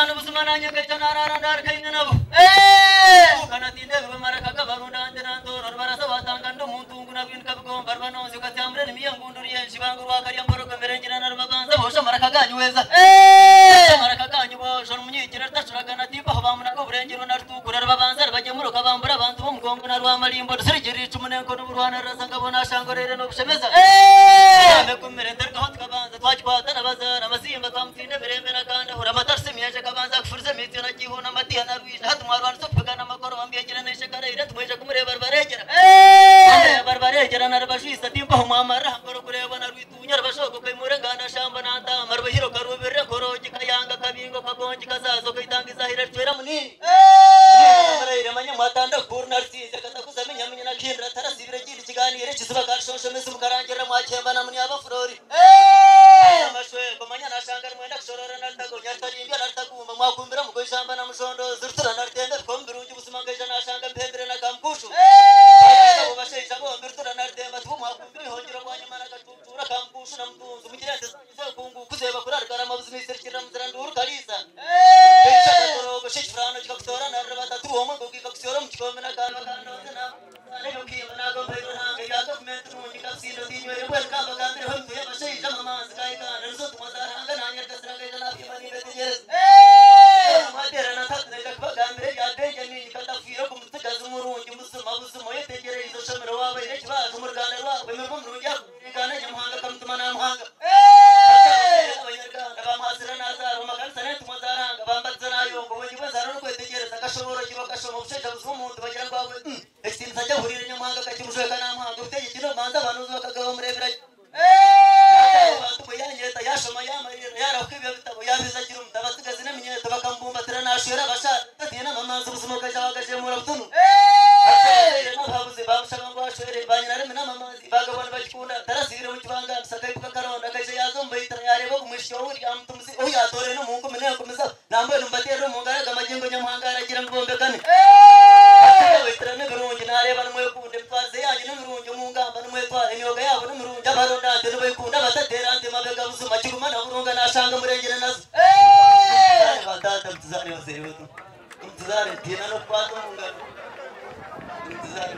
Bataano buzima naanye nkaija naaraara ndaarika aine nabo. Kana tindeebirwe maraka g'abarunda nte na ntooro rubaraza waatanga ndi omu ntungu na rwinika bigomba rubanonzyo katyamura enimi y'engundu ryenshi bangu rwakarya mborogo emberengira na rubabanza boosha amaraka ganyu weeza amaraka ganyu boosha rumunyikira rutacuragana timpaho bamunaga oburengero na rutukura rubabanza rubagemura ukabambura abantu b'omugongo na rwamarimbo rusirigirira icumu n'enkono burwana rurasa ngabo nashangorere n'obushemeza megumire nterukaho tukabanza twakikwata n'abazaara amazimba twamutsinda emirembe nakandahura amatarisa emyanja kabanza kufuriza emitsyo na kihuna amatiha na rwija hati mwarwanisa okupigana amakoro bambyegire n'eshekaraire tumweja kumureba rubaregera barbaregera na rubajwisa timpaho mwamarira hangoro kureba na rwitunya rubashogo kaimure nganda shamba na ntama rubahiro karubirire korogi kayanga kabingo kagongi kazazo kaitangiza hira rutwera munini maraire manya mwatanda kurna rutsinze katakuza menya menya na kindra tarasibire kindi kiganire kisiba karshonshomesa mukarangira mwakemba na munyaba furori amashweko manya nashanga mwenda kushorora naritagonya rutarimbya naritagumba mwakumbira mugoishamba na mushondo zirutura naritenda bikombe birungi buzima ngaija nashanga mpembere na kamkushu abo bashaija bombi rutura naritemba tubo mwakumbira ihongero rwanyuma nakacucura kamkushu na mutunzi mugire ente zanyu kuzeba kurargarama buzima isirikirira muzira nduru kalisa ekakorogo shekifurano kikakutora naribata turuomwe ngo kikakusyora mu kikombe nakamba kandoze na neyokimba nagomba iruhanga ya gavumenti nungi kakusinda tinywere mbwenu kamba gambireho emituye abashaija amamanzi kaikana nizo tumwa zarahanga nanyarikasiragaija nabyima nibetegereza mwaterana ntatunaija kubagambira ebya Benjamin katafiire ogu murungi muzima buzima oyetegereize oshomero wabaire ekibazo omu ruganda rwabwe emirimo mirungi akugana nyamuhanga kamutuma namuhanga abanyarwanda bamuhasira nazaara omu makanisa n'entumwa zaranga bambatiza nayongo obwengi bw'enzaara n'okwetegereza akashobora kashoma obushaija buzima omuntu bagira ngu abwe ekitiinisa kyahuriire nyamuhanga kakimushweka namuhanga obutegeki n'obumanzi abanuzi bakagaba mureebera abantu bwe yanyeta yashoma yamarira yarahuka ebyo bitabo yabiza kiri omuta abasigazi n'eminyeto bakamubumbatira nashwera abashara tatiina amamanzi obuzima bukaija bagashemura butunu n'abahabuzi bamushaba ngu ashwere banyina remi n'amamanzi bagabona bakikunda tarasibire mu kibangambisa akaibuka karonda akaija yaza omu baitira yareeba ogu mwishiki owuri amutumuzi ou yatore n'omu nkumi n'enkumi zabo nambwenu mubateerera omu ngaro aga magingo nyamuhanga aragira ngu bombekane baitira n'ebirungi nareeba nimwekunda emitwarize yanyu n'emirungi omu ngamba nimwetwara emyoga yabo n'emirungi abaronda nte nibaikunda abatateera nte mabega buzima kiguma na burunga nashanga murengere nazo batata mutuzare bazeire betu mutuzare tiina n'okukwata omu ngaro mutuzare.